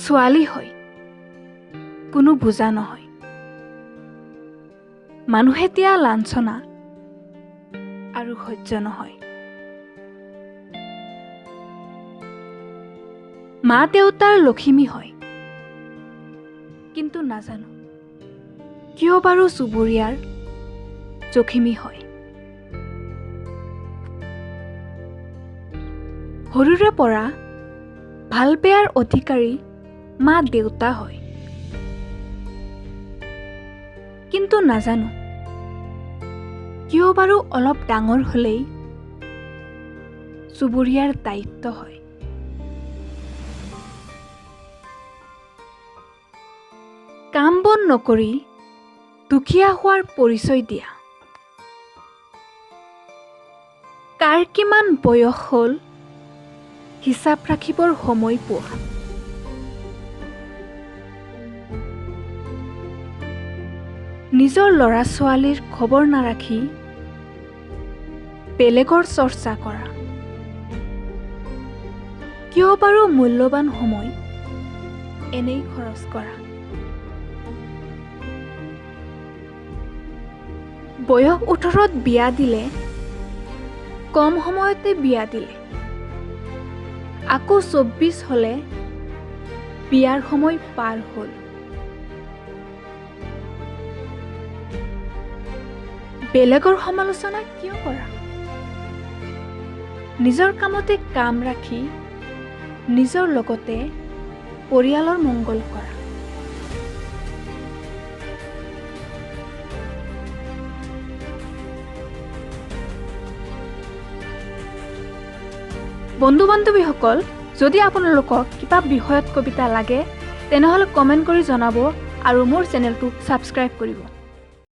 ছোৱালী হয়, কোনো বোজা নহয়। মানুহে দিয়া লাঞ্ছনা আৰু সহ্য নহয়। মা দেউতাৰ লখিমী হয়, কিন্তু নাজানো কিয় বাৰু চুবুৰীয়াৰ জখিমী হয়। সৰুৰে পৰা ভাল বেয়াৰ অধিকাৰী মা দেউতা হয়, কিন্তু নাজানো কিয় বাৰু অলপ ডাঙৰ হ'লেই চুবুৰীয়াৰ দায়িত্ব হয়। কাম বন নকৰি দুখীয়া হোৱাৰ পৰিচয় দিয়া, কাৰ কিমান বয়স হ'ল হিচাপ ৰাখিবৰ সময় পোৱা, নিজৰ ল'ৰা ছোৱালীৰ খবৰ নাৰাখি বেলেগৰ চৰ্চা কৰা, কিয় বাৰু মূল্যৱান সময় এনেই খৰচ কৰা। বয়স 18ত বিয়া দিলে, কম সময়তে বিয়া দিলে, আকৌ 24 হ'লে বিয়াৰ সময় পাৰ হ'ল। বেলেগৰ সমালোচনা কিয় কৰা? নিজৰ কামতে কাম ৰাখি নিজৰ লগতে পৰিয়ালৰ মংগল কৰা। বন্ধু বান্ধৱীসকল, যদি আপোনালোকক কিবা বিষয়ত কবিতা লাগে তেনেহ'লে কমেণ্ট কৰি জনাব আৰু মোৰ চেনেলটো ছাবস্ক্ৰাইব কৰিব।